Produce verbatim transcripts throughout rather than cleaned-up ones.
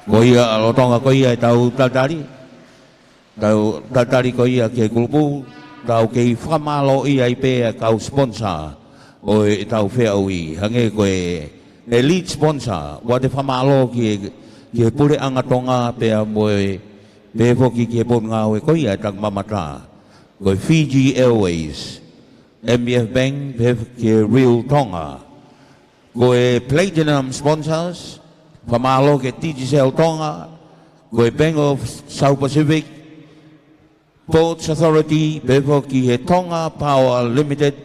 Ko ia lolotonga ko ia ʻetau talitali, tau talitali ko ia ki he kulupu, tau kei fakamālōʻia ai pē ʻa e kau sponsor ʻo ʻetau feʻauhi, hangē ko e, e lead sponsor, ʻoku te fakamālō ki he, ki he Puleʻanga Tonga pea mo e, pehē foki ki he Potungāue ko ia ʻa e Taki Mamata, ko e Fiji Airways, M B F Bank, pehē ki he Real Tonga. Ko e platinum sponsors, fakamālō ki he Digicel Tonga, ko e Bank of South Pacific, Ports Authority, pehē foki ki he Tonga Power Limited,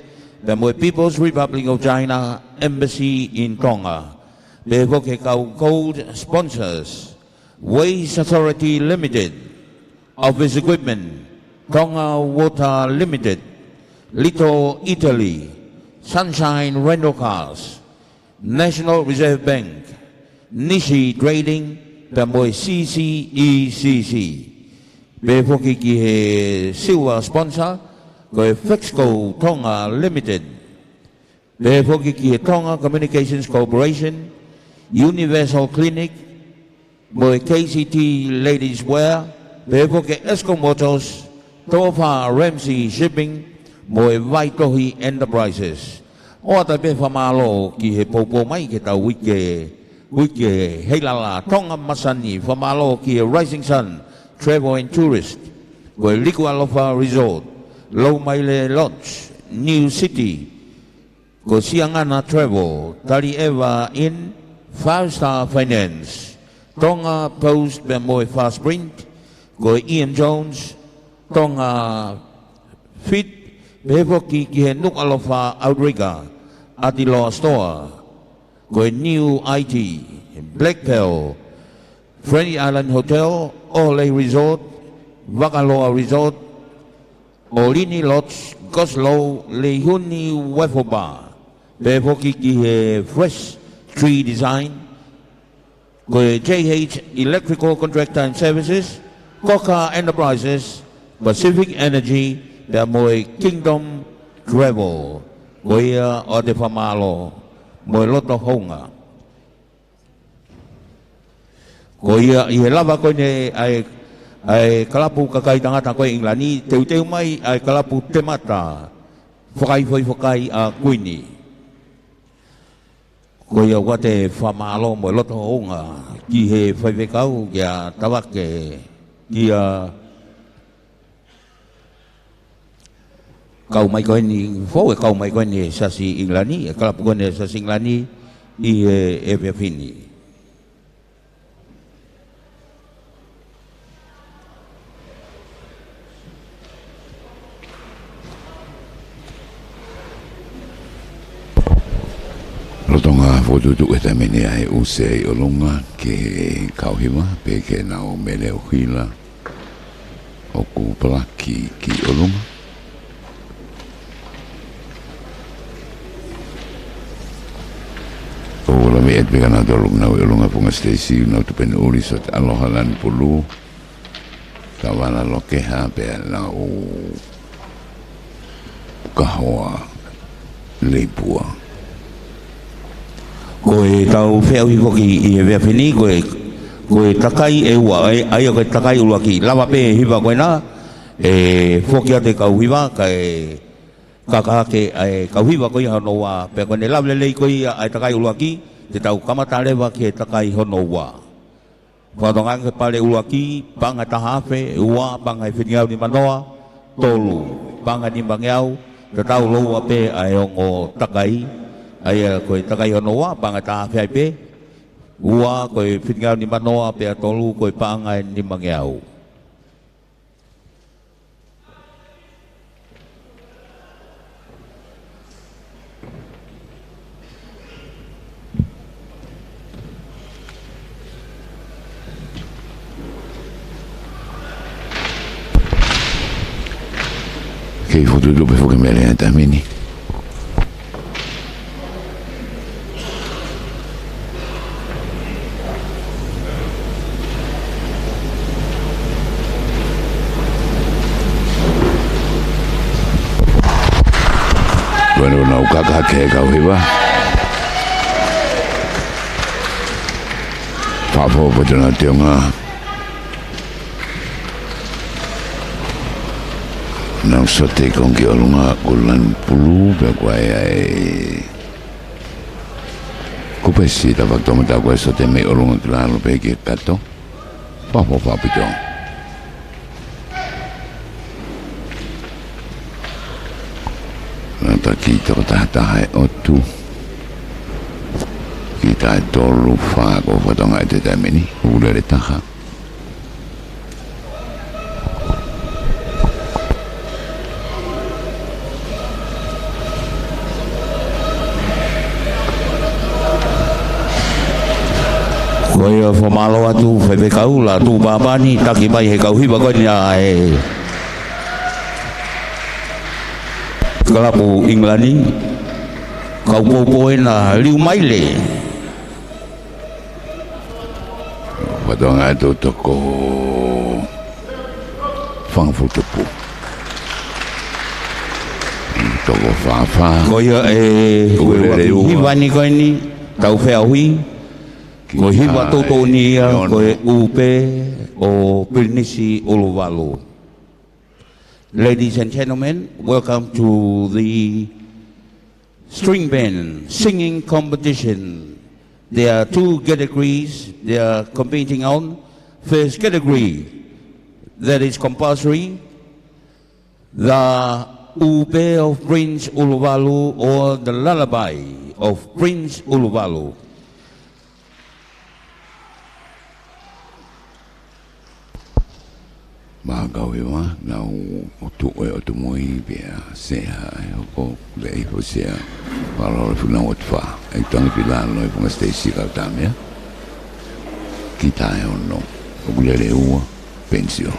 pea mo e People's Republic of China Embassy in Tonga. Pehē foki ki he kau gold sponsors, Waste Authority Limited, Office Equipment, Tonga Water Limited, Little Italy, Sunshine Rental Cars, National Reserve Bank, Nishi Trading, pea mo e C C E C C. Pehē foki ki he silver sponsor, ko e Fexco Tonga Limited. Pehē foki ki he Tonga Communications Corporation, Universal Clinic, mo e K C T Ladies Wear, pehē foki ki he Esco Motors, Tofa Ramsey Shipping, mo e Vaitohi Enterprises. ʻOatu pē fakamālō ki he poupou mai ki heʻetau uike, uike heilala Tonga Masani, fakamālō ki he Rising Sun Travel and Tourist, ko e Liku Alofa Resort, Loumaile Lodge, New City, ko Siangana Travel, Taliʻeva Inn, Five Star Finance, Tonga Post pea mo e Fast Print, ko e E M Jones, Tonga Fit, pehē foki ki he Nukuʻalofa Outrigger, ʻAtiloa Store, ko e New I T, Black Pearl, Friendly Island Hotel, ʻOhole Resort, Vakaloa Resort, ʻOlini Lodge, Goslow, Leihuni Waffle Bar, pehē foki ki he Fresh Tree Design, ko e J H Electrical Contractor and Services, Coca Enterprises, Pacific Energy, pea mo e Kingdom Travel. Ko ia ʻoatu e fakamālō mo e loto houngaʻia. Ko ia ʻi he lava ko eni ʻa e, ʻa e kalapu kakai tangata ko ē ʻIngilani, teuteu mai ʻa e kalapu temata, fakafoʻituitui ʻa Kuini. Ko ia ʻoatu e fakamālō mo e loto houngaʻia ki he faifekau, kia Tavake, kia kau mai ko eni, fou e kau mai ko eni ʻa e Siasi ʻIngilani, ʻa e kalapu ko eni ʻa e Siasi ʻIngilani ʻi he efiafi ni. Lolotonga fokotuʻutuʻu he taimi ni ʻa e ʻū sea ʻi ʻolunga ki he kau hiva, pea ke nau mele ʻo hila ʻoku palaki ki ʻolunga. ʻO lave atu pē kinautolu ʻoku nau ʻi ʻolunga, Funga Stacy, ʻoku nau tupu pē ʻuli, Sota Aloha Lanipulu, Tavana Lokeha, pea nau Kahoa Leipua. Ko ʻetau feʻauhi foki ʻi he efiafi ni, ko e, ko e takai ʻe ua, ʻa ia, ʻa ia ko e takai ʻuluaki, lava pē hiva ko ena, ʻe foki atu e kau hiva, kae kaka hake ʻa e kau hiva ko ia hono ua, pea ko ʻene lave lelei ko ia ʻa e takai ʻuluaki, te tau kamata leva ki he takai hono ua. Fakatokanga ki he pale ʻuluaki, paʻanga ʻe taha afe, ua, paʻanga ʻe fitu ngeau nima noa, tolu, paʻanga ʻe nima ngeau, tatau lōua pē ʻa e ongo takai, ʻa ia ko e takai hono ua, paʻanga ʻe taha afe ai pē, ua, ko e fitu ngeau nima noa, pea tolu, ko e paʻanga ʻe nima ngeau. Kei fokotuʻutuʻu pē foki e meʻa he taimi ni. Ko ena ʻoku nau kaka hake e kau hiva. Fafo Fatonga Teonga. Nau sote konga ki ʻolunga ko Lanu Pulu, pea ko e ai. Kupe si ta fakatoma ta ko e sote mei ʻolunga ki lalo pē ki kato. Fafo Fapito. Nata ki toko taha taha e ʻotu. Ki tae tolu fā ko Fatonga e te taimi ni. Ulele taha. Ko ia fakamālō atu, faifekau, Lātū Pāpani, taki mai he kau hiva ko eni ʻa e kalapu ʻIngilani, kau poupou ena Liu Maile. Fatonga e toko fanga futupu. Toko fāfā. Ko ia e, ko e Ulele ua. Hiva ni ko eni, tau feʻauhi. Ko e hiva tōtō ni ia, ko e ʻū pē ʻo Pilinisi ʻUluvalu. Ladies and gentlemen, welcome to the string band singing competition. There are two categories they are competing on. First category, that is compulsory, the ʻUpe of Prince ʻUluvalu or the Lullaby of Prince ʻUluvalu. Mā kau hiva, nau ʻotu ʻe ʻotu mui pea sea e hoko le i ho sea. Palo le funau ʻotu fā. E tangi pila no e funga stage si kau tamea. Ki tae ono. ʻOku lele ua. Pensio.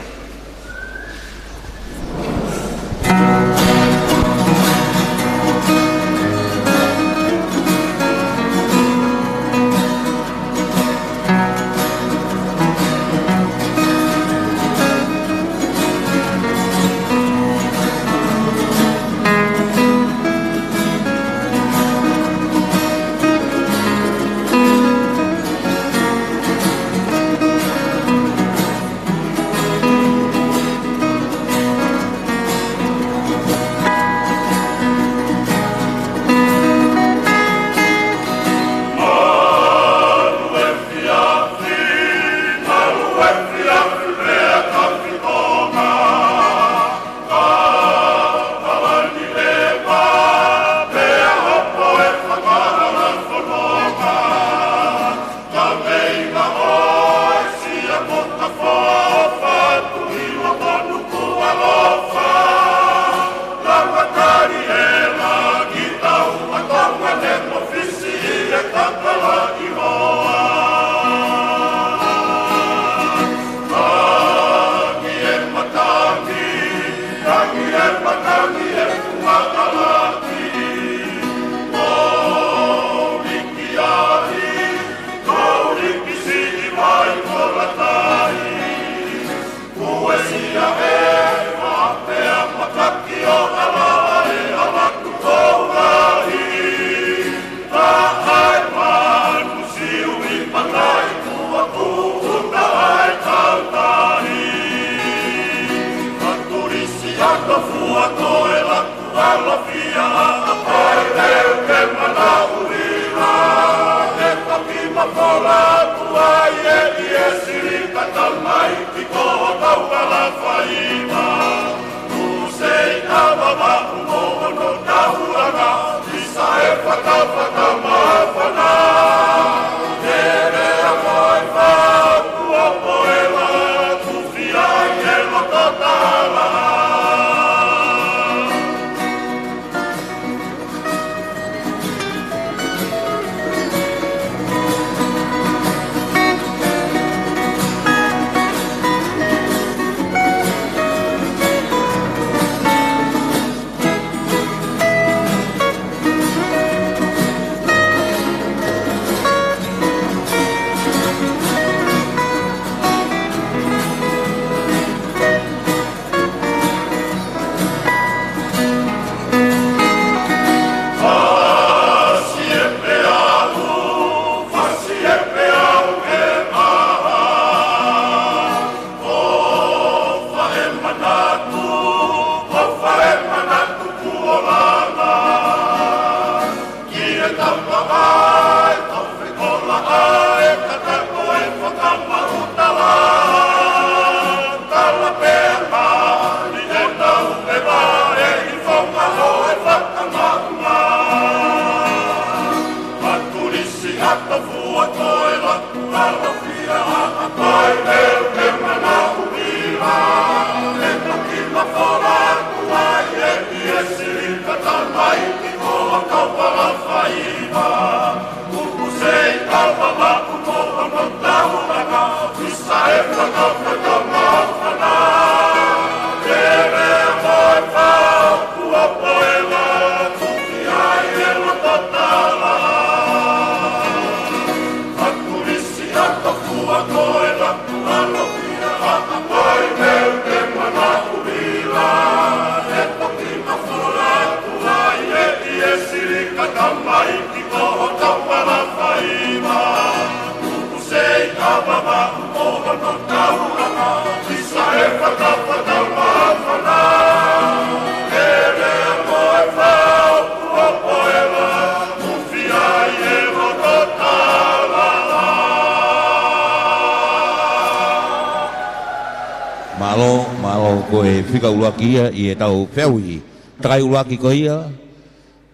Mālō, mālō. Ko e fika ʻuluaki ia ʻi heʻetau feʻauhi takai ʻuluaki ko ia,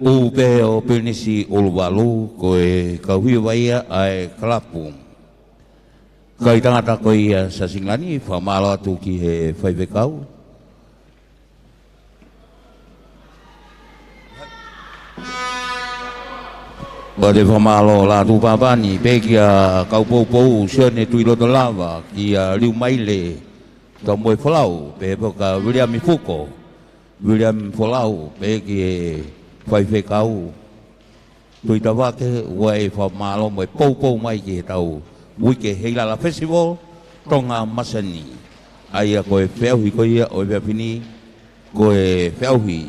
ʻū pē ʻo Pilinisi ʻUluvalu, ko e kau hiva ia ʻa e kalapu. Kakai tangata ko ia Siasi Ngilani, fakamālō atu ki he faifekau. Pea toe fakamālō lātū pāpani pē kia Kaupoupou Sione Tuʻiloto Lava, kia Liu Maile Taumoefolau, pehē foki kia Viliami Fuko, Viliami Folau, pehē ki he faifekau Tuʻitavake, ʻoku ʻi ai e fakamālō mo e poupou mai ki heʻetau uike Heilala Festival Tonga Masani. ʻA ia ko e feʻauhi ko ia ʻo e efiafi ni, ko e feʻauhi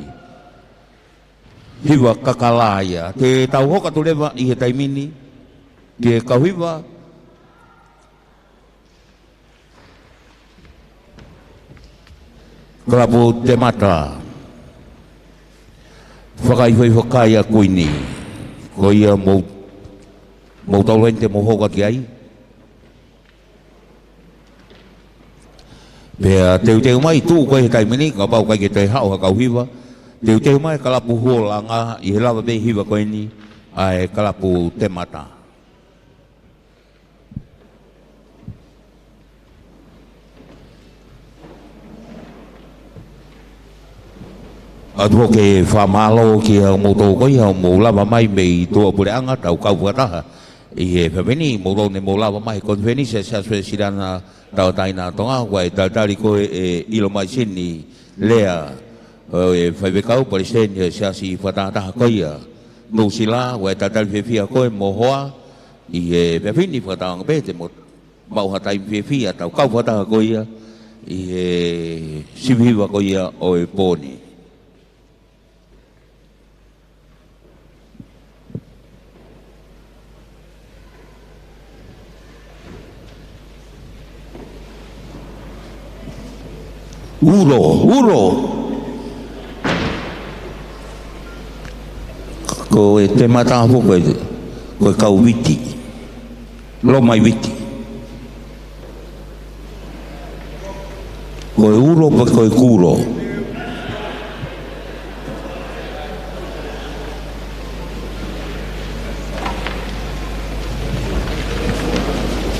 hiva kakala ia. Te tau hoko atu leva ʻi he taimi ni ki he kau hiva, kalapu Temata. Fakaʻifoʻifokakai ʻa Kuini. Ko ia mou, mou taulō eni te mou hoko ki ai. Pea teuteu mai, tuʻu ko ē he taimi ni, kapau ʻoku ʻikai ke toe haʻu ha kau hiva, teuteu mai kalapu Huolanga ʻi he lava pē hiva ko eni ʻa e kalapu Temata. ʻOatu foki e fakamālō kia moutolu ko ia ʻoku mou lava mai mei tuʻapuleʻanga, tau kau fakataha ʻi he efiafi ni, moutolu ne mou lava mai he konifelenisi ʻa e Siasi Uēsiliana Tauʻatāina ʻo Tonga, ʻoku ʻi ai e talitali ko ē ʻe ʻilo mai Sini Lea, ʻo e faifekau palesiteni ʻo e Siasi fakatahataha ko ia Nuʻusila, ʻoku ʻi ai e talitali fiefia ko ē mo Hoa, ʻi he efiafi ni, fakatauange pē te mou maʻu ha taimi fiefia, tau kau fakataha ko ia ʻi he sivi hiva ko ia ʻo e pō ni. Ulo, ulo. Ko e Temata foki ko e, ko e kau Viti. Loma ʻi Viti. Ko e ulo pe ko e kulo.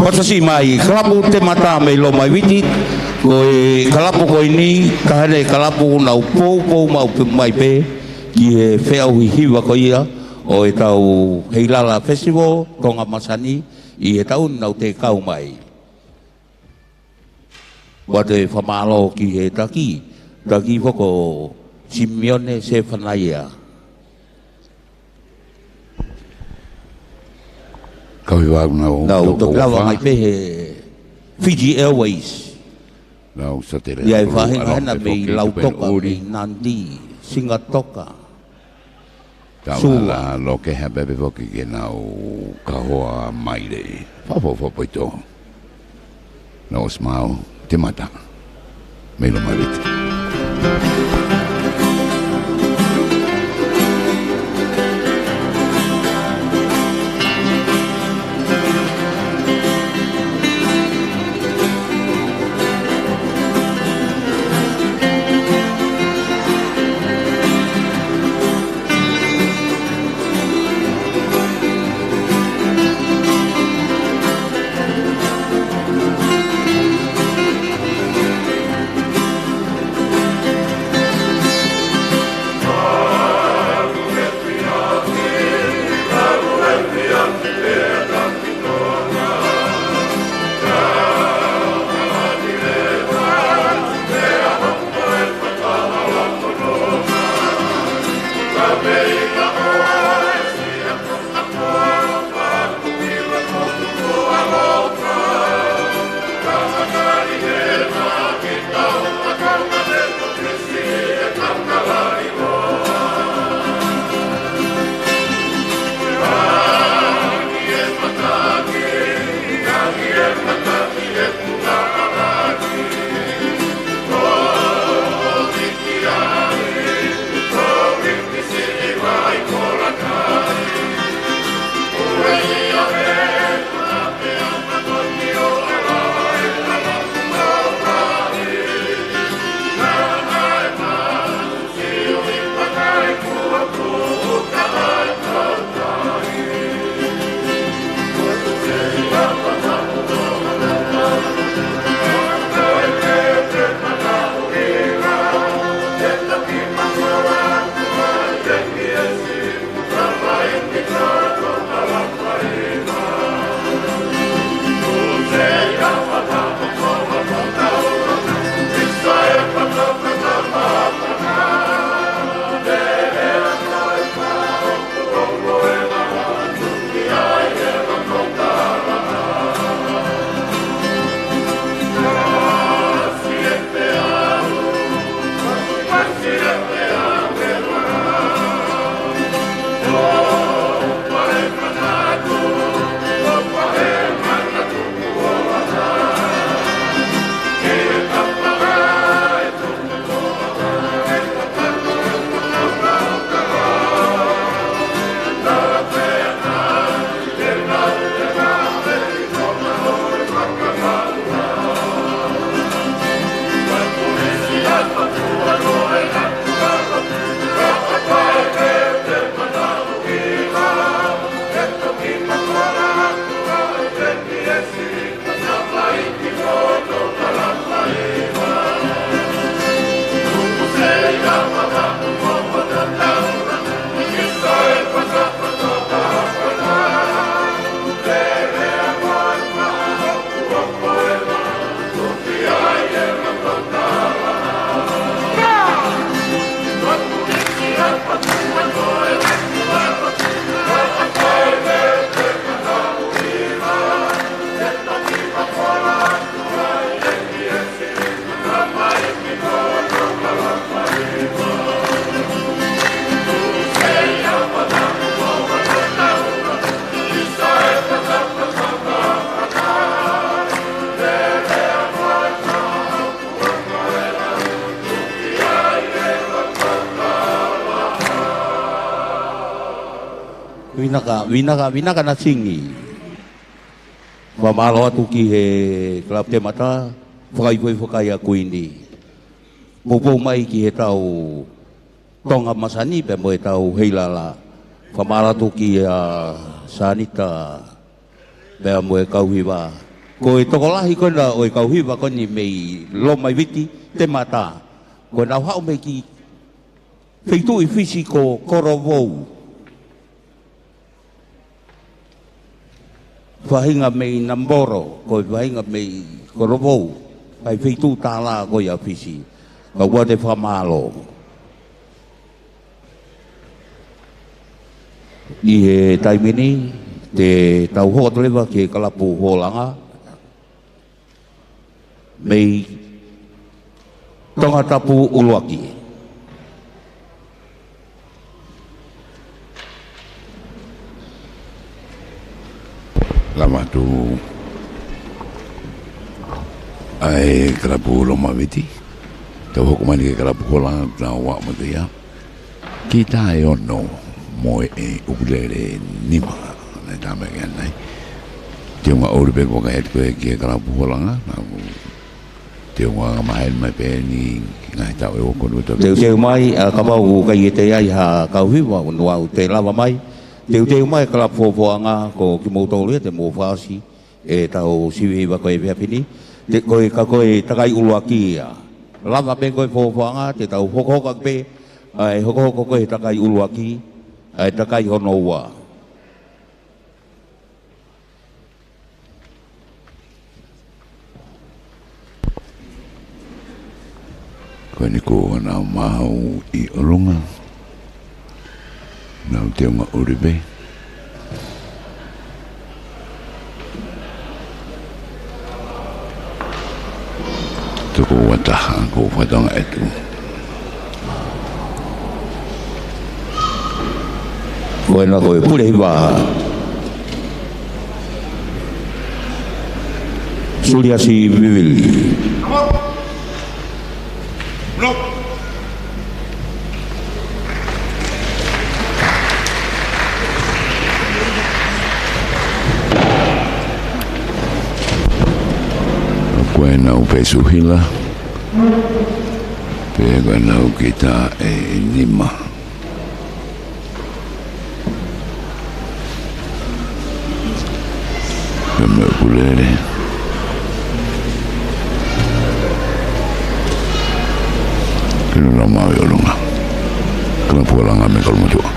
Pea siʻi mai, kalapu Temata mei Loma ʻi Viti, ko e kalapu ko eni, taha eni e kalapu ʻoku nau poupou maʻu pē, mai pē ki he feʻauhi hiva ko ia ʻo ʻetau Heilala Festival Tonga Masani ʻi he taʻu ni ʻoku nau tekau mai. ʻOatu e fakamālō ki he taki, taki foki ko Simione Sefanaia. Kau hiva ʻoku nau, nau toki lava mai pē he Fiji Airways. Nau satele. ʻI ai e faʻahinga hena mei Lautoka, mei Nadi, Singatoka. Tau ala loke ha pepe foki ke nau kahoa mai lei. Fafo fafo ito. Nau ʻosi maʻu Temata mei Loma ʻi Viti. Vinaka, vinaka, vinaka Nasingi. Fakamālō atu ki he kalapu Temata, fakaifoifo kai ʻa Kuini. Poupou mai ki he tau Tonga Masani pea mo e tau Heilala. Fakamālō atu kia Sanita pea mo e kau hiva. Ko e tokolahi ko ena ʻo e kau hiva ko eni mei Lomaiviti, Temata. Ko ʻenau haʻu mei he feituʻu ʻi Fisi ko Kolovou. Faʻahinga mei Nambolo, ko e faʻahinga mei Kolovou, ʻa e feituʻu tālā ko ia ʻa Fisi. Ka ʻoku ou fakamālō. ʻI he taimi ni, te tau hoko atu leva ki he kalapu Holanga, mei Tongatapu ʻUluaki. Lava atu ʻa e kalapu Lomaiviti. Tau hoko mai ki he kalapu Holanga, tau ʻalu mai ki ai. Kita ʻe ono mo e ʻukulele ʻe nima. Naʻe tā mai ki ai. Teunga ʻOlive, ko e vakai atu ko ē ki he kalapu Holanga, naʻa ku teunga anga maheni mai pē ʻeni ngaahi taʻu ʻe ua ko eni ʻoku tau teuteu mai, ʻa, kapau ʻoku ʻikai ke toe ʻi ai ha kau hiva, ʻoku ou ʻoatu ʻe lava mai. Teuteu mai kalapu Fofoʻanga, ko kimoutolu ia te mou fakaʻosi ʻetau sivi hiva ko ē he efiafi ni. Te, ko e, ka ko e takai ʻuluaki ia. Lava pē ko e Fofoʻanga, te tau hokohoko pē ʻa e hokohoko ko ē he takai ʻuluaki, ʻa e takai hono ua. Ko eni ko ʻenau maʻu ʻi ʻolunga. Nau teunga ʻOlive. Toko ua taha, ko Fatonga ʻEtu. Ko ena ko e pule hiva. Suliasi Vivili. Ko ʻenau pesuhila, pea ko ʻenau kita ʻe nima. Pea mo e ʻukulele. Kilo na mau ʻi ʻolunga. Kalapu Holanga mei Kolomotuʻa.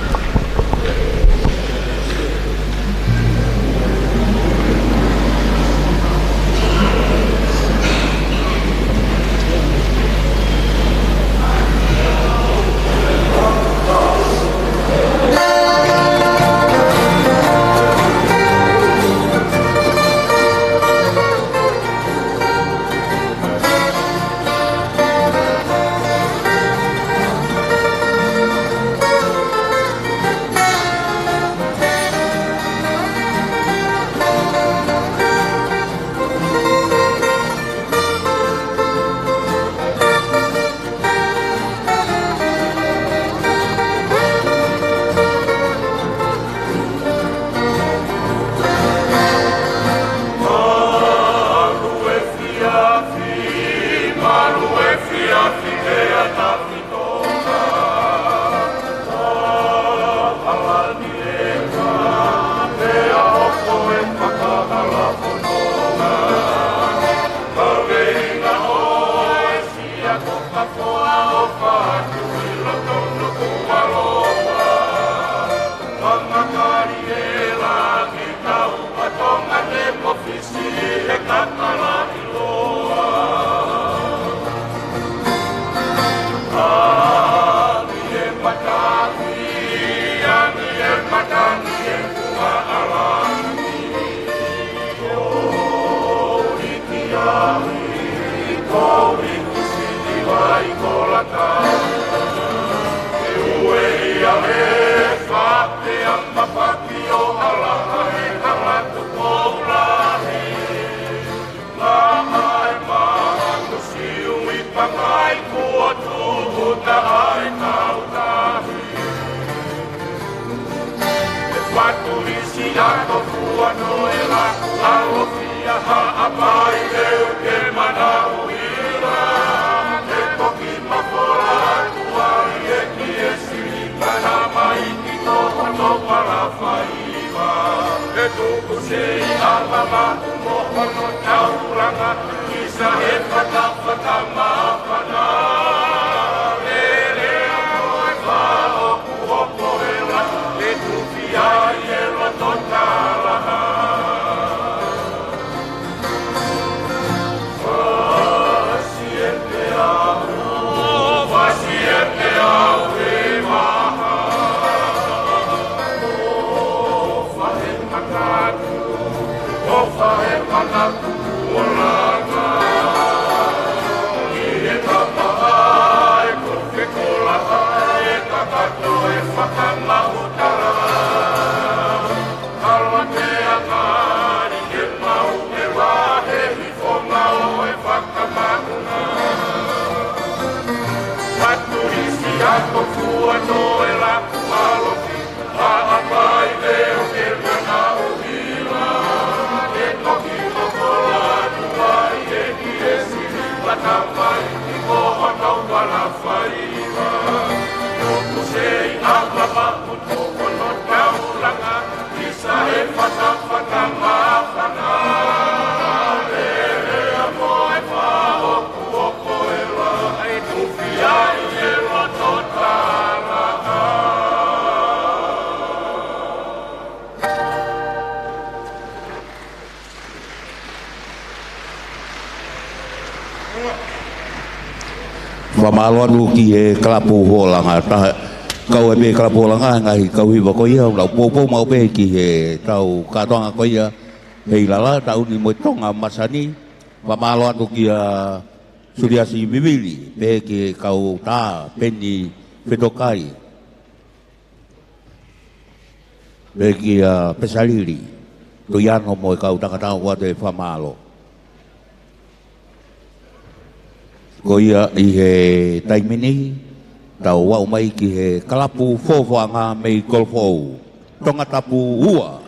Kapai leu ke manau ila, e toki mafola atu ai e ki e sili, mana mai ki toko toko la faiva. E tuku sei a mama kumo hono taulanga, kisa e fatafata mafana. Lele a moe fao. Fakamālō atu ki he kalapu Folanga, taha, kau e pē kalapu Folanga, ngaahi kau hiva ko ia, ʻoku nau poupou maʻu pē ki he tau kātoanga ko ia, he ʻi lala, taʻu ni mo e Tonga masani, fakamālō atu kia Suliasi Vivili, pehē ki he kau tā, Peni Fetokai. Pehē kia Pesalili, Toiano mo e kau tangata ʻoatu e fakamālō. Ko ia ʻi he taimi ni, tau aʻu mai ki he kalapu Fofoʻanga mei Kolofoʻou, Tongatapu ua.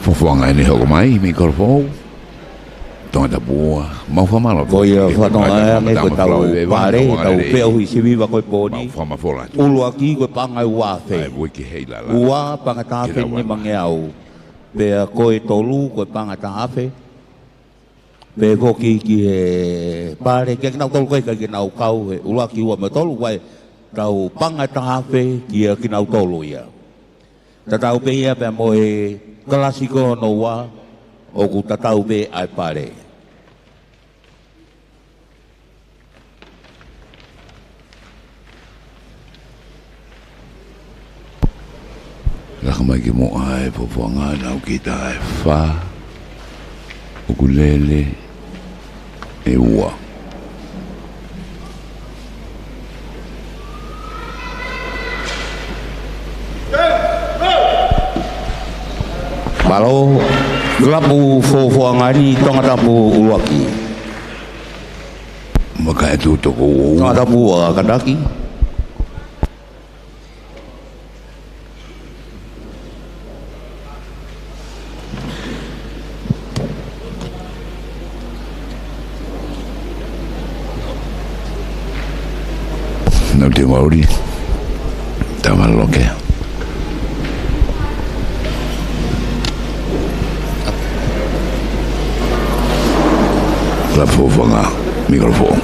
Fofoʻanga eni hoko mai mei Kolofoʻou, Tongatapu ua, mau fakamālō. Ko ia, fatongia ange ko e tau pale, tau peʻohi siviva ko e pō ni. ʻUluaki ko e paʻanga ʻe ua afe. Ua paʻanga taha afe nima ngeau. Pea ko e tolu ko e paʻanga taha afe. Pea foki ki he pale, kia kinautolu ko ē ʻikai ke nau kau he ʻuluaki, ua mo e tolu, ʻoku ʻi ai e tau paʻanga taha afe kia kinautolu ia. Tatau pē ia pea mo e kalasi ko hono ua, ʻoku tatau pē ʻa e pale. Laka mai ki muʻa e Fofoʻanga, nau kita e fā, ʻoku lele e ua. Mālō, kalapu Fofoʻanga eni, Tongatapu ʻuluaki. Maka e tu toko ua. Tongatapu ua, kātaki. Nau te mauri. Tama loke. La Fofoʻanga, microphone.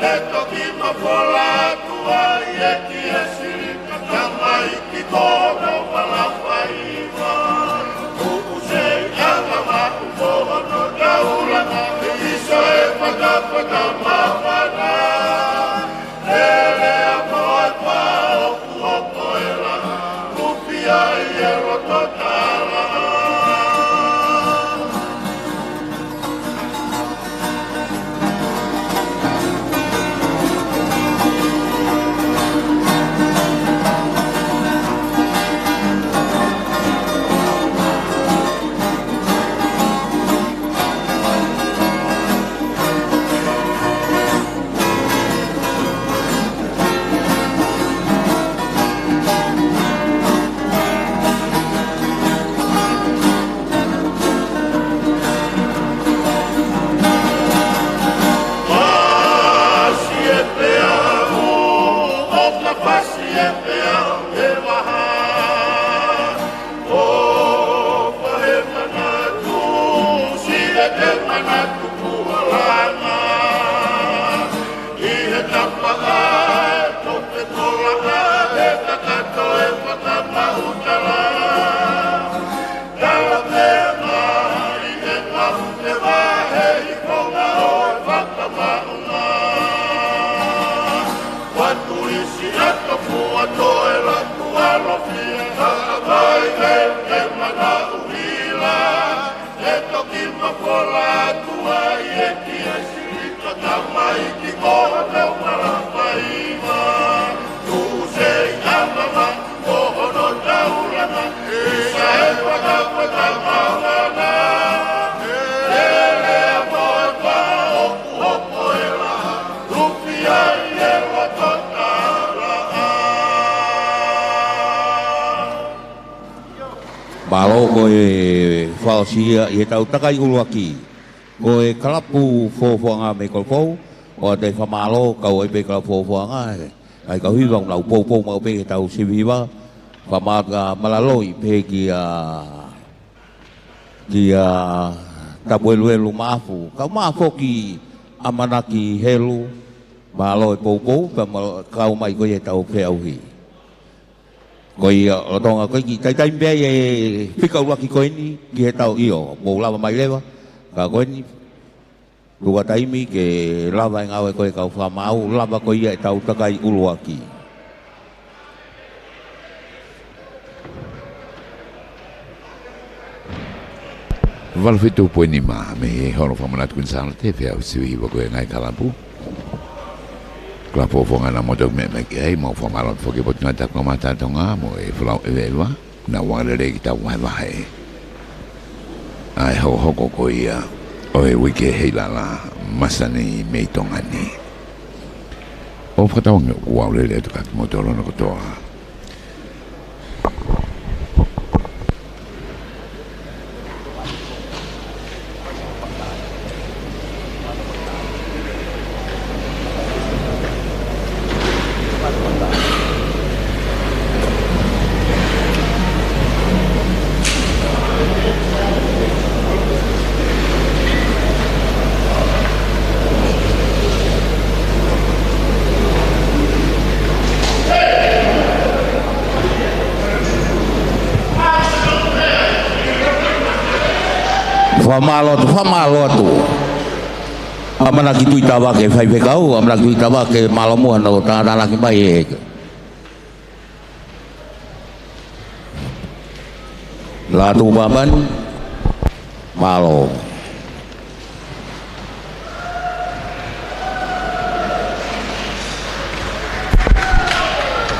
ʻE toki mafola atu ai e kia sili ka tamaiki ko hono vala faiva. Kuku sei anga maʻu ko hono taulanga, ʻisa e fatafata māfana. Ele a moa e pao kuo ko e la, kupi ai e loto tala. Fasi e peau, ʻoka fasi e peau he vaha. ʻOfa he manatu, sile ke manatu kuo langa. ʻI he tapa ʻa e tope kola ʻa e kakato e fakamaʻutala. Tala pē mai e mafu ke vahe i konga ʻo e fakamaʻunga. Ua tulisi ʻa ka fua toe la kualo fia ka ʻapai ke ke manaʻuhila. ʻE toki mafola atu ai e kia sili ka tamaiki ko hono vala faiva. Kuku sei anga maʻu ko hono taulanga, ʻisa e fatafata māfana. Ele a moa e pao kuo ko e la, kupi ai e loto tala. Mālō ko e fakaʻosi ia ʻi he tau takai ʻuluaki. Ko e kalapu Fofoʻanga mei Kolofou, ʻoatu e fakamālō, kau ai pē kalapu Fofoʻanga, ʻa e kau hiva ʻoku nau poupou maʻu pē he tau sivi hiva, fakamālō ka malaloi pē kia, kia Tapueluelu Maʻafu, kau maʻa foki ʻAmanaki Helu, mālō e poupou, pea ma-, kau mai ko ia he tau feʻauhi. Ko ia, ʻo Tonga ko ē ki, taimi pē ʻe fika ʻuluaki ko eni, ki he tau ʻio, mou lava mai leva, ka ko eni, tuku ha taimi ke lava e ngāue ko ē kau fakamaau, lava ko ia e tau takai ʻuluaki. Valu fitu poini nima, mei he holo fakamanatu Kuini Sālote, feʻauhi sivi hiva ko e ngaahi kalapu. Kalapu Fofoʻanga naʻa mou toki meʻa mai ki ai, mau fakamālō atu foki ki he Potungāue Kamata ʻa Tonga, mo e folau ʻeveʻeva, naʻa nau lele ki he tau vahevahe. ʻA e hokohoko ko ia, ʻo e uike heilala, masani mei Tonga ni. ʻO fakatauange ʻoku ou lele atu kiate kimoutolu hono kotoa. Fakamālō atu, fakamālō atu. ʻAmanaki Tuʻitavake faifekau, ʻamanaki Tuʻitavake mālō muʻa hono tānaki mai e Lātū Papani, mālō.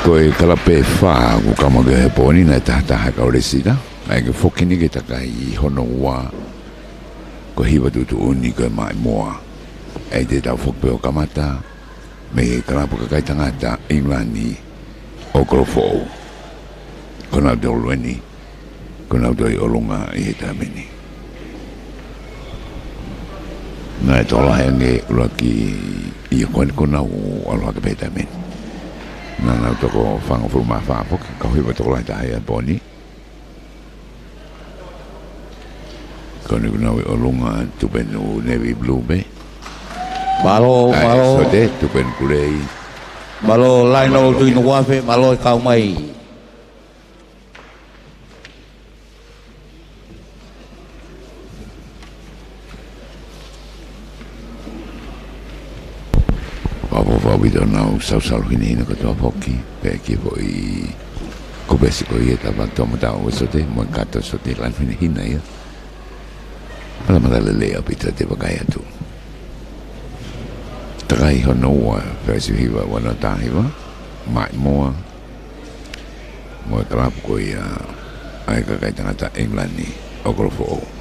Ko e kalapu ʻe fā kuo kamata he pō ni, naʻe taha taha kau Lesita, ʻa ia ke foki ni ke takai hono ua, ko e hiva tuʻutuʻuni ko e Maʻimoa. ʻE te tau foki pē ʻo kamata mei he kalapu kakai tangata ʻIngilani ʻo Kolofou. Ko nautolu eni, ko nautolu ʻi ʻolunga ʻi he taimi ni. Naʻe tokolahi ange ʻuluaki ʻi he ko eni ko nau ʻalu hake pē he taimi ni. Naʻa nau toko fāngofulu mā fā foki, kau hiva tokolahi taha ia he pō ni. Ko eni ko nau ʻi ʻolunga, tupenu navy blue pē. Mālō, ʻae, mālō. Sote, Tupenu Kulei. Mālō, Laino Tuʻinukuafe, mālō e kau mai. Pea ʻoku ou fakaʻapaʻapa ʻi heʻenau sausau hinehina kotoa foki, pea ki he foʻi kopesi ko ia ʻa e tapa toʻomataʻu ʻo e Sote, mo e kātoa Sote, laine hinehina ia. Pea matalelei ʻaupito ʻa e vakai atu. Takai hono ua, Fesiu Hiva, ua noa taha hiva, Maimoa, mo e kalapu ko ia ʻa e kakai tangata ʻIngilani, ʻo Kolofoʻou.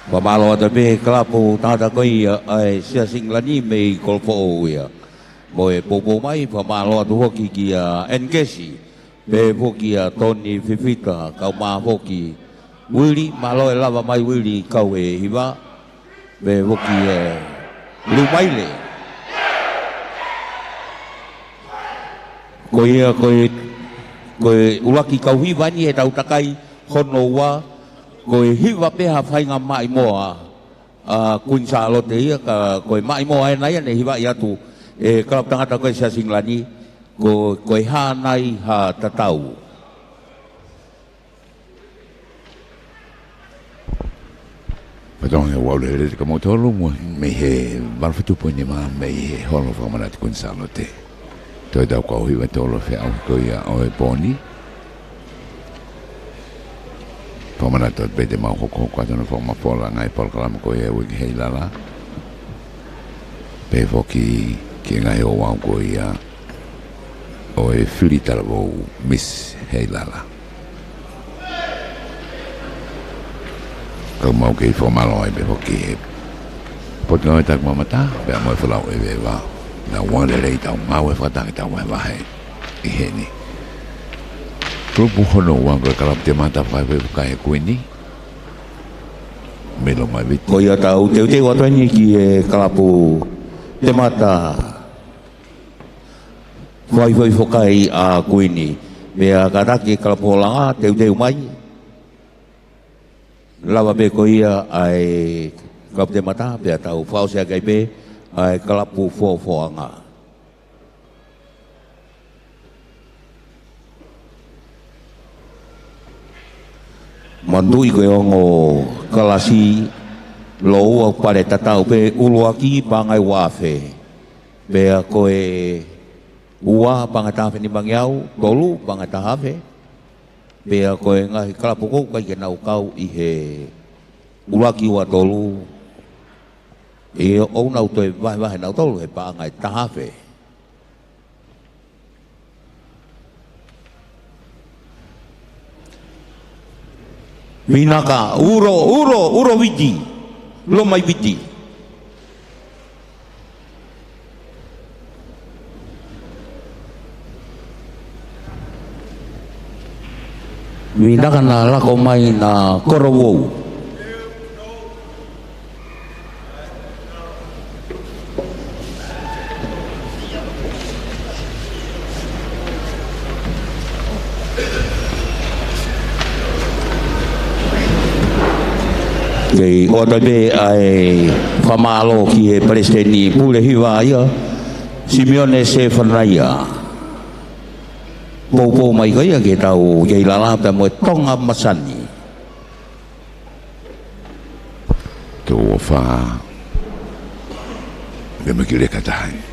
Fakamālō atu pē kalapu tangata ko ia ʻa e Siasi ʻIngilani mei Kolofoʻou ia. Mo e poupou mai, fakamālō atu foki kia Enikesi, pehē foki kia Toni Fifita, kae ʻumaʻā foki Uili, mālō e lava mai Uili kau e hiva, pehē foki e Lumaile. Ko ia, ko e, ko e ʻuluaki kau hiva eni he tau takai hono ua, ko e hiva pē ha faʻahinga maʻimoa ʻa Kuini Sālote ia, ka ko e maʻimoa ena ia ne hivaʻi atu ʻe he kalapu tangata ko e Siasi ʻIngilani, ko, ko e hā nai ha tatau. Fatongia ʻoku lelei kimoutolu mo, mei he valu fitu poini nima mei he holo fakamanatu Kuini Sālote. Toe tau kau hiva tolu feʻauhi ko ia ʻo e pō ni. Fakamanatu atu pē te mau hokohoko atu hono fakamafola ngaahi polokalama ko ia ʻa e Uike Heilala. Pehē foki ki he ngaahi ouau ko ia ʻo e fili talavou Miss Heilala. Ka mau kei fakamālō ai pē foki he Potungāue Takimamata, pea mo e folau ʻeveʻeva. Naʻa nau lelei ʻetau ngāue fakatanga ʻetau vahevahe ʻi heni. Kulupu hono ua ko e kalapu Temata, fakafoʻi foki ʻa e Kuini mei Lomaiviti. Ko ia tau teuteu atu eni ki he kalapu Temata, fakafoʻi foki ʻa e Kuini. Pea kātaki e kalapu Holanga, teuteu mai. Lava pē ko ia ʻa e kalapu Temata, pea tau fakaʻosi ʻaki ai pē ʻa e kalapu Fofoʻanga. Manatuʻi ko e ongo kalasi, lōua pale tatau pē, ʻuluaki paʻanga ʻe ua afe. Pea ko e ua paʻanga ʻe taha afe nimangeau, tolu paʻanga ʻe taha afe. Pea ko e ngaahi kalapu ʻoku ʻikai ke nau kau ʻi he ʻuluaki, ua, tolu, ʻe ʻoku nau toe vahevahe nautolu he paʻanga ʻe taha afe. Vinaka, uro, uro, uro Viti, Lomaiviti. Vinaka, naʻa lako mai ʻa Korovou. Kei ʻoatu pē ʻa e fakamālō ki he Palesiteni Pule Hiva ia, Simione Sefanaia. Poupou mai ko ia ki heʻetau Uike Heilala pea mo e Tonga masani. Toko fā, ke me kile katahi.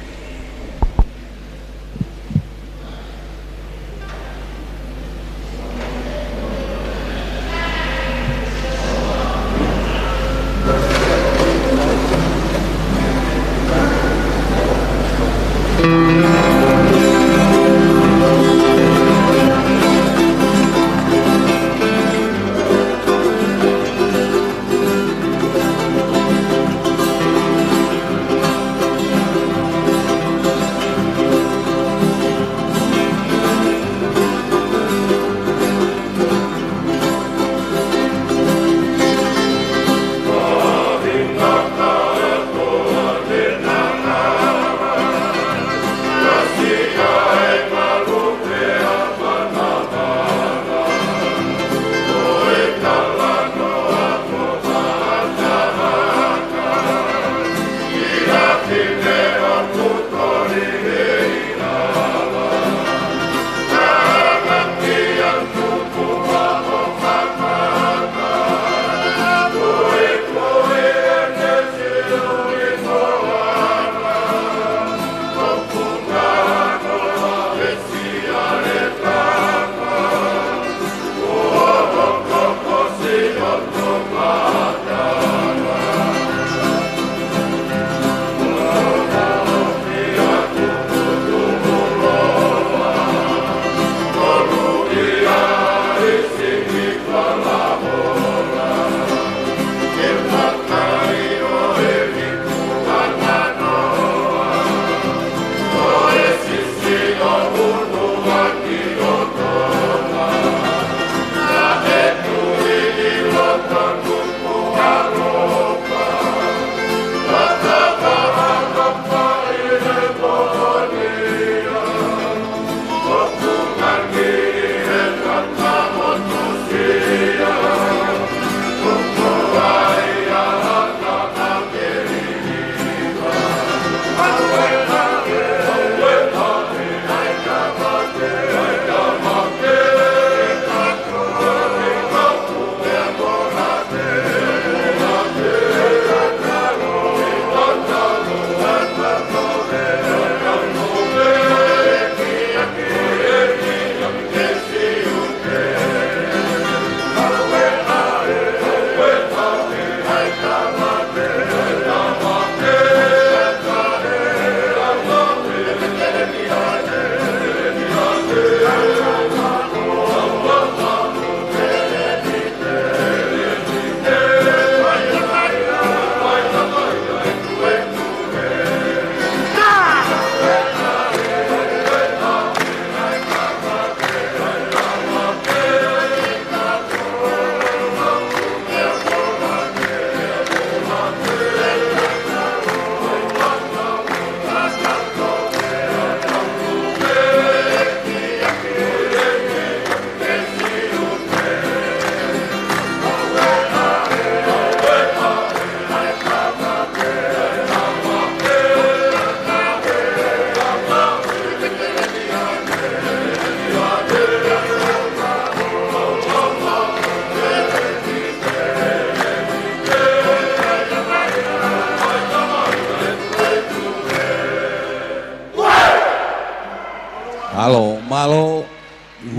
Mālō, mālō,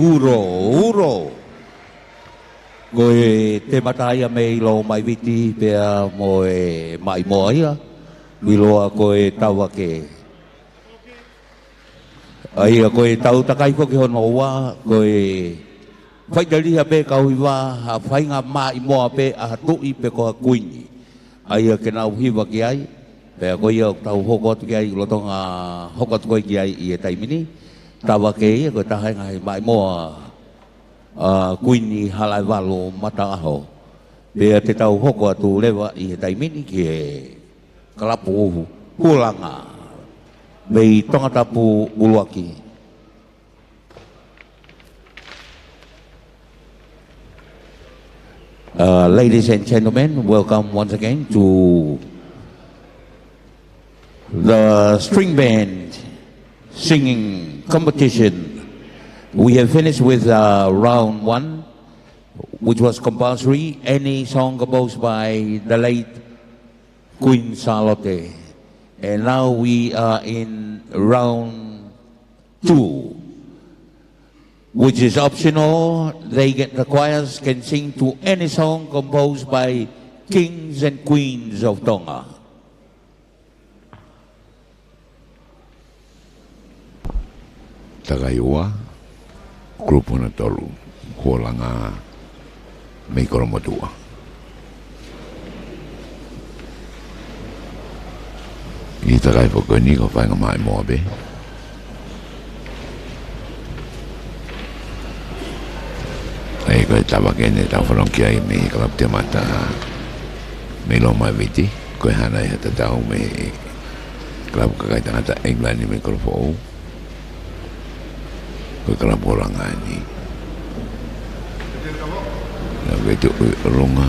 uro, uro. Ko e temata ia mei Lomaiviti pea mo e maʻimoa ia, ʻiloa ko e Tavake. ʻA ia ko e tau takai foki hono ua, ko e faiteliha pē kau hiva, ha faʻahinga maʻimoa pē ʻa ha tuʻi pe ko ha kuini. ʻA ia ke nau hiva ki ai, pea ko ia ʻoku tau hoko atu ki ai, lolotonga hoko atu ko ē ki ai ʻi he taimi ni. Tavake ia, ko e taha e ngaahi maʻimoa ʻa Kuini Halaevalu Mataʻaho. Pea te tau hoko atu leva ʻi he taimi ni ki he kalapu Hualanga mei Tongatapu ʻUluaki. Uh, ladies and gentlemen, welcome once again to the string band singing competition. We have finished with, uh, round one, which was compulsory, any song composed by the late Queen Sālote. And now we are in round two, which is optional. They get, the choirs can sing to any song composed by kings and queens of Tonga. Takai ua, kulupu hono tolu, Hualanga mei Kolomotuʻa. ʻI he takai foki ko eni ko e faʻahinga maʻimoa pē. ʻA ia ko e Tavake eni ʻoku tau fanongo ki ai mei he kalapu temata mei Lomaiviti, ko e hana ʻi he tatau mei he kalapu kakai tangata ʻEngilani mei Kolofoʻou. Ko e kalapu Hualanga eni. Na vete ʻo ʻolunga.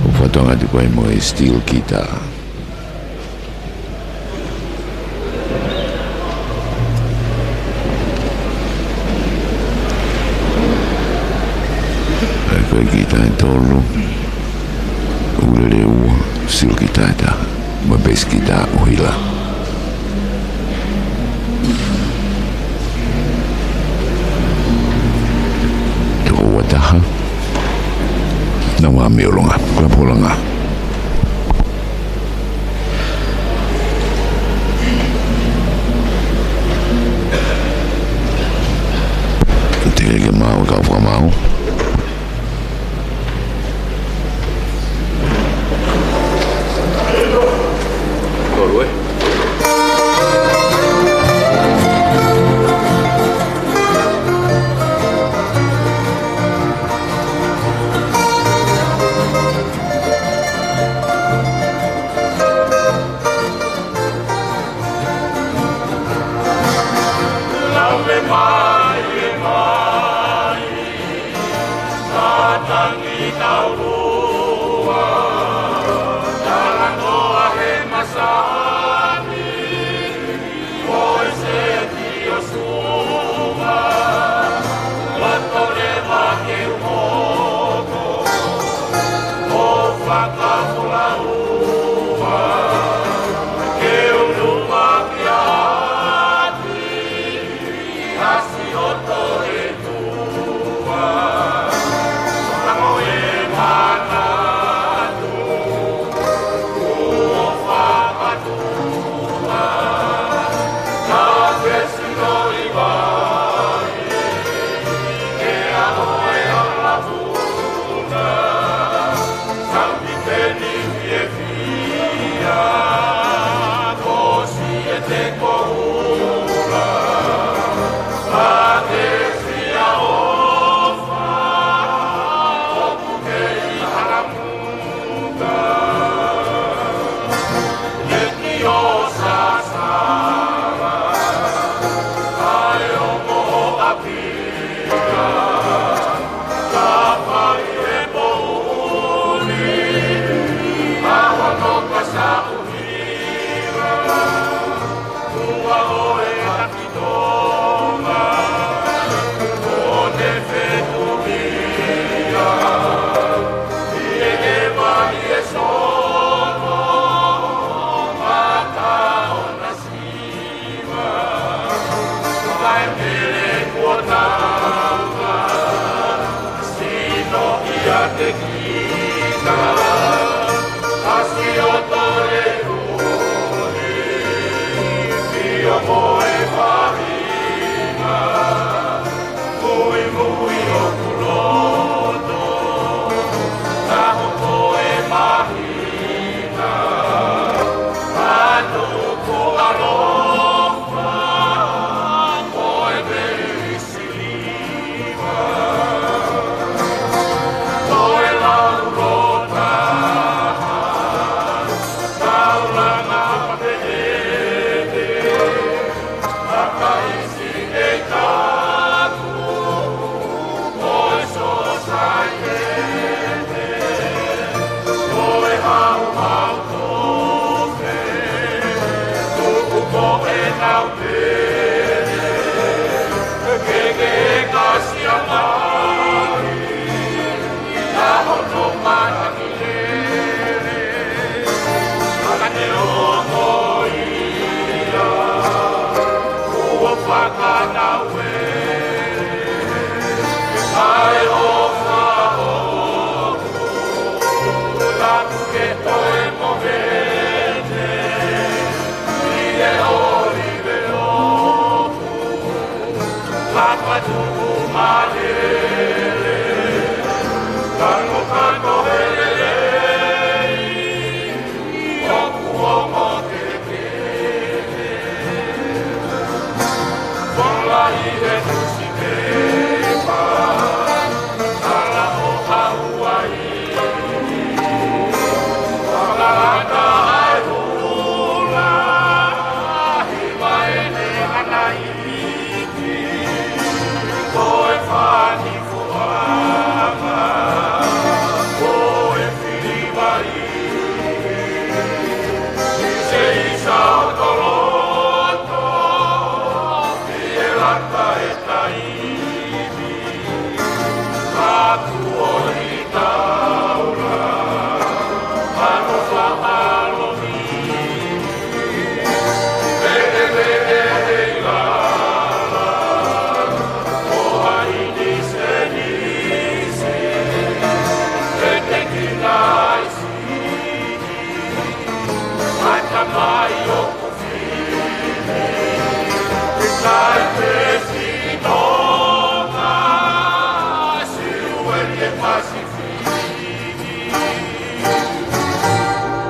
ʻO fakatokanga atu ko ē mo e steel guitar. ʻA ia ko e guitar ʻe tolu, ʻukulele ua, steel guitar ʻe taha, mo e bass guitar ʻo Hila. Toko ua taha. Nau ō mei ʻolunga, kalapu Hualanga. Teʻeki ke maʻu, kau fakamaʻu. Tolu, ē?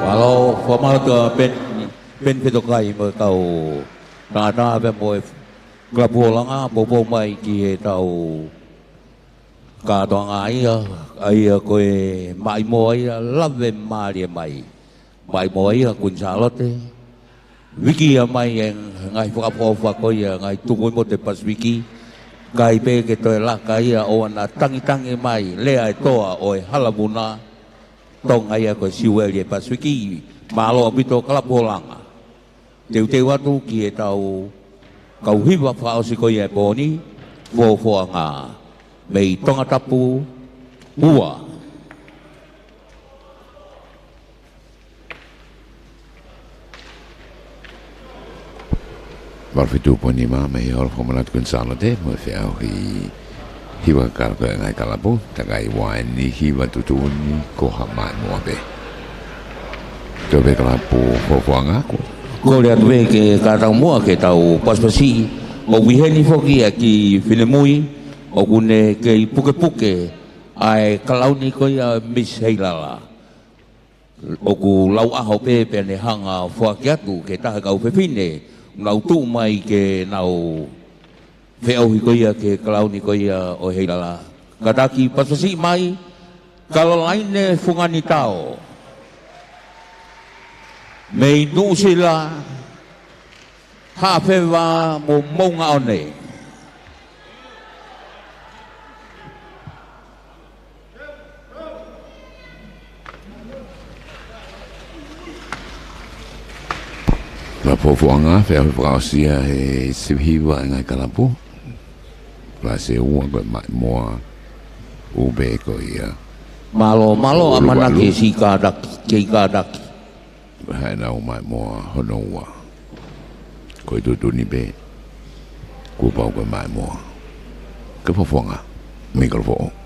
Mālō, fakamālō atu Peni, Peni Fetokai mo e kau tangata pea mo e kalapu ʻo Langa, poupou mai ki heʻetau kātoanga ia, ʻa ia ko e maʻimoa ia, lave mālie mai. Maʻimoa ia, Kuini Sālote. Viki ia mai e ngaahi fakaʻofoʻofa ko ia, ngaahi tukuʻimotu Pasifiki. ʻIkai pē ke toe laka ia ʻo ʻoua naʻa tangitangi mai, lea e toa ʻo e hala vuna, Tonga ia ko e Siueli ʻo e Pasifiki. Mālō ʻaupito kalapu ʻo Langa. Teuteu atu ki heʻetau kau hiva fakaʻosi ko ia e pō ni, Fofoʻanga mei Tongatapu ua. Valu fitu poini nima mei he holo fakamanatu Kuini Sālote, mo e feʻauhi hiva kalo ko e ngaahi kalapu, takai ua eni hiva tuʻutuʻuni ko ha maʻimoa pē. Tau pē kalapu Fofoʻanga ko. Kole atu pē ke kātaki muʻa ke tau pasipasi, ʻoku ʻi heni foki ʻa e kiʻi finemui, ʻoku ne kei pukepuke ʻa e kalauni ko ia Miss Heilala. ʻOku lau ʻaho pē pea ne hanga foaki atu ki he taha kau fefine, nau tuʻu mai ke nau feʻauhi ko ia ki he kalauni ko ia ʻo Heilala. Kātaki pasipasi mai, Kalolaine Funganitao. Mei Nuʻusila, Haʻafeva mo Moʻungaʻone. Kalapu Fofoʻanga, feʻauhi fakaʻosi ia he sivi hiva e ngaahi kalapu. Kalasi ua ko e maʻimoa ʻu pē ko ia. Mālō, mālō, ʻuluaki ʻamanaki siʻi kātaki, kei kātaki. Haʻanau maʻimoa hono ua. Ko e tuʻutuʻuni pē, kuo pau ko e maʻimoa. Ko Fofoʻanga, mei Kolofoʻou.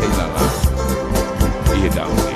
Heilala ʻi he taʻu ni.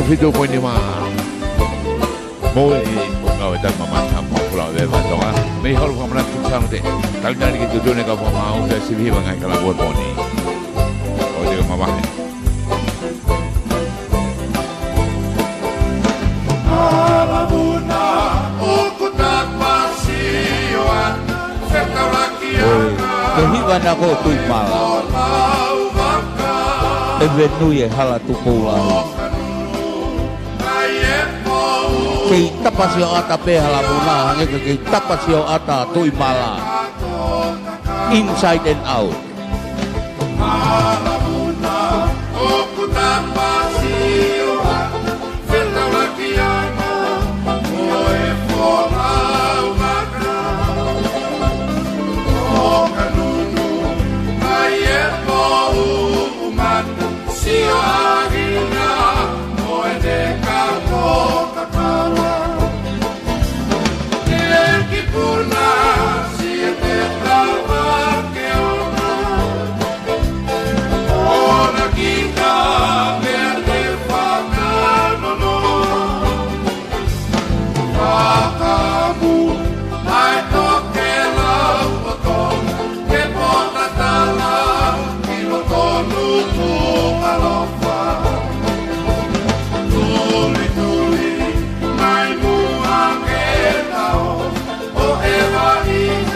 Fitu poini nima. Mo e ki, ʻo ngāue taimi mamata mo e Puleʻanga ʻo Tonga. Mei he Holo Fakamanatu Kuini Sālote. Talitali ke tuʻutuʻuni e kau fakamaau, pea sivi hiva ngaahi kalanga ʻo e pō ni. ʻOua te ke mavahe. ʻOi, ko e hiva naʻa ko Tuʻimala. ʻEvenui e Hala Tupou Lahi. Kei tapa sioʻata pē Hala Muna, hangē ko e kei tapa sioʻata Tuʻimala. Inside and out.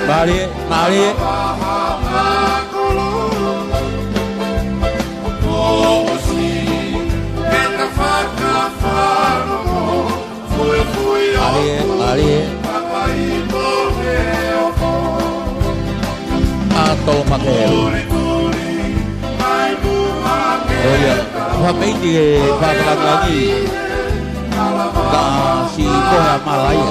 Mālie, mālie. Mālie, mālie. ʻA Tolo Makelu. ʻOia, ʻoku hā pē ʻi he fakalangi. Ka si ko ha malaia.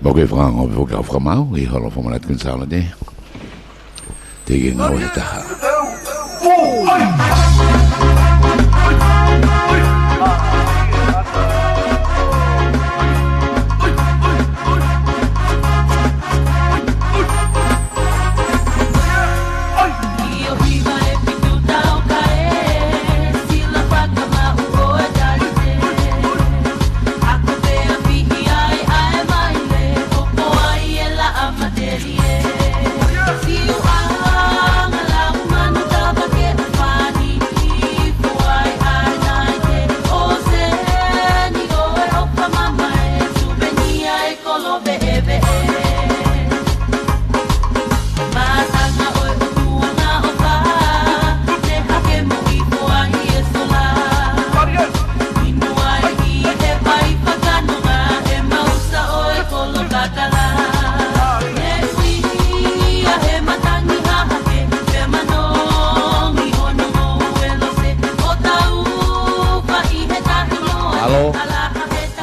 Mo ke fakaongo pē foki kau fakamaau ʻi he Holo Fakamanatu Kuini Sālote. Teʻeki ke ngāue ha taha.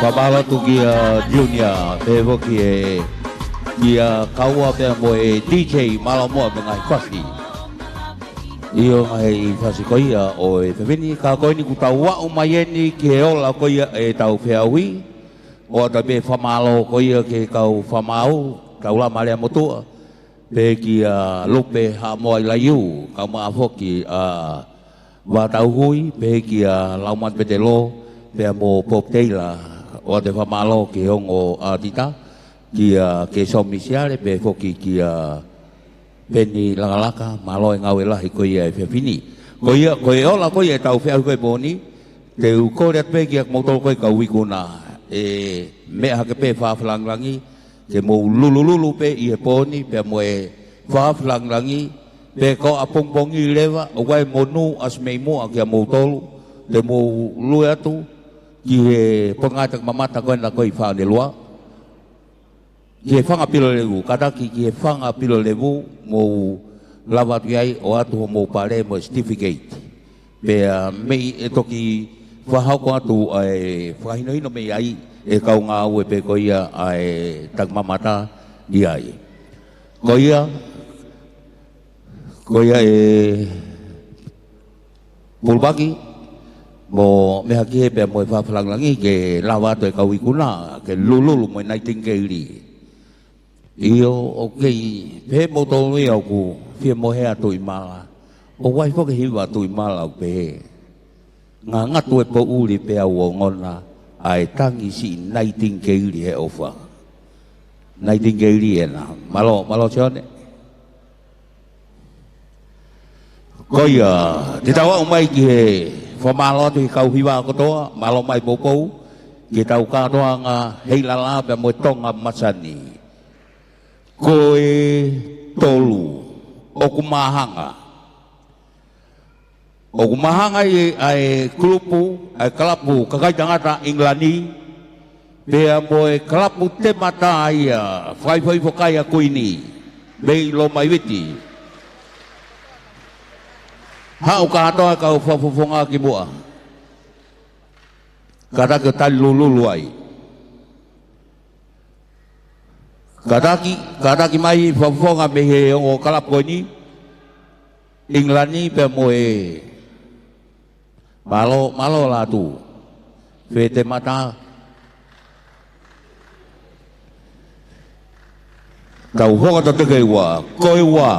Fakamālō atu kia Junior, pehē foki kia Kaua pea mo e D J, mālō muʻa mo e ngaahi fasi. ʻIo, ngaahi fasi ko ia ʻo e fefine, ka ko eni kuo tau aʻu mai eni ki he ola ko ia ʻetau feʻauhi. ʻOatu pē fakamālō ko ia ki he kau fakamaau, Taulama Lea Motuʻa, pehē kia Lupe Haʻamoa ʻIlaiū, kae ʻumaʻā foki ʻa Vātauhui, pehē kia Laumanu Petelo, pea mo Bob Taylor. ʻOatu e fakamālō ki he ongo ʻātita, kia Keiso Misiale, pehē foki kia Peni Lakalaka, mālō e ngāue lahi ko ia e fefine. Ko ia, ko e ola ko ia ʻetau feʻauhi ko e pō ni, te u kole atu pē kia kimoutolu ko e kau ikuna, ʻe meʻa hake pē fakafakalāngilangi, ke mou lulululu pē ʻi he pō ni, pea mo e fakafakalāngilangi, pea ko ʻapongipongi leva, ʻoku ʻi ai e monū ʻasi mei muʻa kiate kimoutolu, te mou lue atu ki he Potungāue Taki Mamata ko ena ko ē ʻi Fale Alea. Ki he fanga pilo levu, kātaki ki he fanga pilo levu, mou lava atu ai ʻo ʻoatu hoʻomou pale mo e certificate. Pea mei ai ʻe toki fakahoko atu ʻa e fakahinohino mei ai e kau ngāue pē ko ia ʻa e taki mamata ʻi ai. Ko ia, ko ia e Pulupaki, mo meʻa hake pea mo e fakafakalāngilangi ke lava atu e kau ikuna, ke lululu mo e Nightingale. ʻIo, ʻoku kei pehē moutolu ia ʻoku fie mohe ʻa Tuʻimala. ʻOku ʻi ai foki e hiva ʻa Tuʻimala ʻoku pehē: Ngangatu e poʻuli pea u ongona, ʻa e tangi siʻi Nightingale he ʻofa. Nightingale ena. Mālō, mālō Sione. Ko ia, te tau aʻu mai ki he fakamālō atu ki he kau hiva kotoa, mālō mai poupou, ki heʻetau kātoanga Heilala pea mo e Tonga Masani. Ko e tolu, ʻoku māhanga. ʻOku māhanga ʻi ai e kulupu, ʻa e kalapu kakai tangata ʻIngilani, pea mo e kalapu temata ia, fakaifoifo kai ʻa Kuini, mei Lomaiviti. Haʻu kātoa e kau fakafofonga ki muʻa. Kātaki ʻo tali lululu ai. Kātaki, kātaki mai fakafofonga mei he ongo kalapu ko eni, ʻIngilani pea mo e Mālō, mālō Lātū. Fē temata. Tau hoko atu ki he ua. Ko e ua,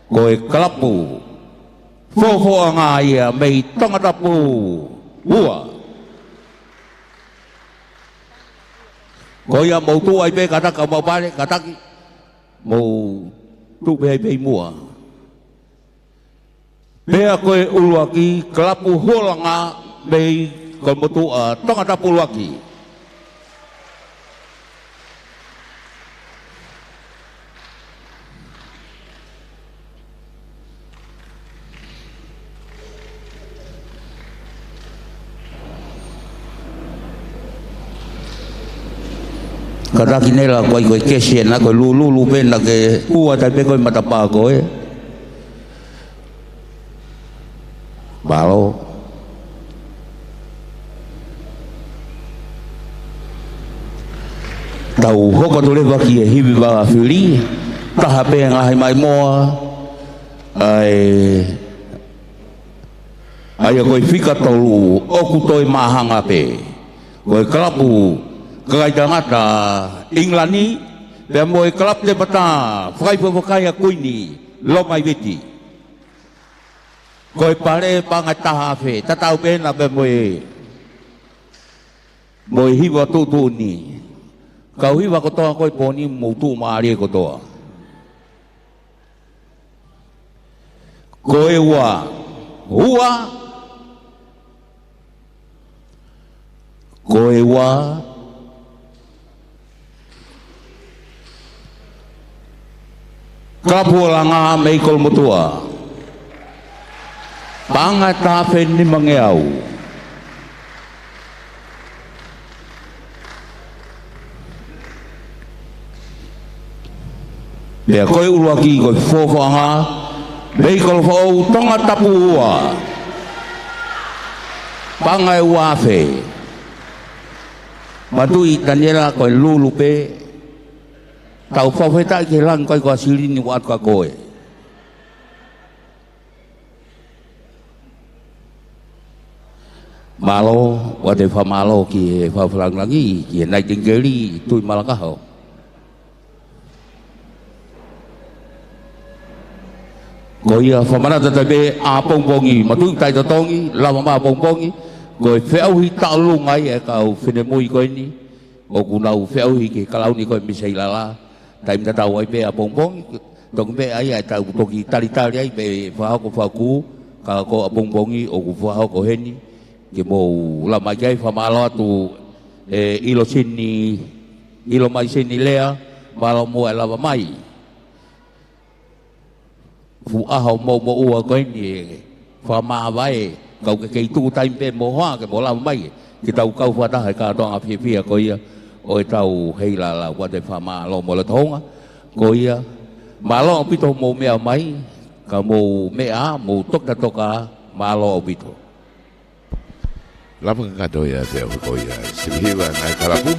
ko e kalapu Fofoʻanga ia mei Tongatapu ua. Ko ia mou tuʻu ai pē kātaki, kau mau pale, kātaki. Mou tuʻu pē ai pē ʻi muʻa. Pea ko e ʻuluaki, kalapu Huolanga mei Kolomotuʻa, Tongatapu ʻuluaki. Kātaki Nela, ko e, ko e kesi ena, ko e lululu pē ena ke ua tai pē ko e matapā ko ē. Mālō. Tau hoko atu leva ki he hiva fili, taha pē ngaahi maimoa, ʻa e, ʻa ia ko e fika tolu, ʻoku toe māhanga pē. Ko e kalapu kakai tangata ʻIngilani, pea mo e kalapu temata, fakaifoifo kai ʻa Kuini, Lomaiviti. Ko e pale paʻanga ʻe taha afe, tatau pē ena pē mo e, mo e hiva tuʻutuʻuni. Kau hiva kotoa ko e pō ni mou tuʻumālie kotoa. Ko e ua, ua, Ko e ua, kalapu Huolanga mei Kolomotuʻa. Paʻanga ʻe taha afe nimangeau. Pea ko e ʻuluaki ko e Fofoʻanga mei Kolofoʻou, Tongatapu ua. Paʻanga ʻe ua afe. Matuʻi Taniela, ko e lulu pē. Tau fakafetaʻi ki he langi, ʻikai ko ha silini ʻoku ʻatu kia koe. Mālō, ʻoatu e fakamālō ki he Fakalāngilangi, ki he Naitengeikeli Tuʻimalakaho. Ko ia, fakamanatu atu pē ʻapongipongi, Matuʻi Taʻetotongi, lava mai ʻapongipongi, ko e feʻauhi taʻolunga ia ʻa e kau finemui ko eni, ʻoku nau feʻauhi ki he kalauni ko e Miseilala, taimi tatau ai pē ʻapongipongi, toki meʻa ai ʻetau toki talitali ai pē fakahoko fakakū, ka ko ʻapongipongi ʻoku fakahoko heni, ke mou lava mai ki ai. Fakamālō atu ʻe ʻIlo Sini, ʻIlo mai Sini Lea, mālō muʻa e lava mai. Fuʻu ʻaho mou moʻua ko eni ʻe fakamāvae, kau ke kei tuku taimi pē mo hoa ke mou lava mai. Ke tau kau fakataha he kātoanga fiefia ko ia ʻo ʻetau Heilala, ʻoatu e fakamālō mo e loto houngaʻia. Ko ia, mālō ʻaupito hoʻomou meʻa mai, ka mou meʻa, mou tokatoka, mālō ʻaupito. Lava kakato ia ʻa e feʻauhi ko ia ʻa e Sivihiva Nai Kalapu.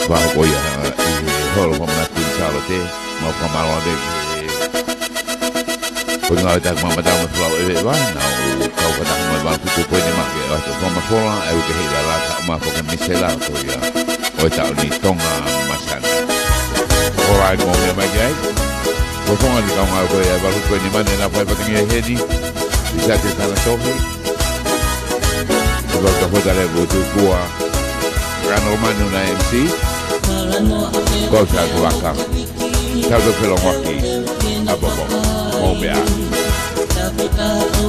Fakahoko ia ʻi he holo Fakamanatu Kuini Sālote, mau fakamālō atu ki he Potungāue Taki Maʻa Mataʻu mo e Folau ʻEveʻeva, naʻa nau kau fakataha mo e valu fitu poini nima ke ʻoatu e fakamafola, ʻa e uike Heilala, ka ʻoku mafola ke Miseilala ko ia ʻo e taʻu ni, Tonga Masani. All right, mou meʻa mai ki ai. Ko e founga ni kaungā ko ia ʻa e valu fitu poini nima naʻe fai fatongia heni, Lisate Sanatohi. Ko e valu ka fota le vutu kua. Kano manu na M C. Ko sa ko vaka. Tau to felongoaki. ʻApopo. Mou meʻa.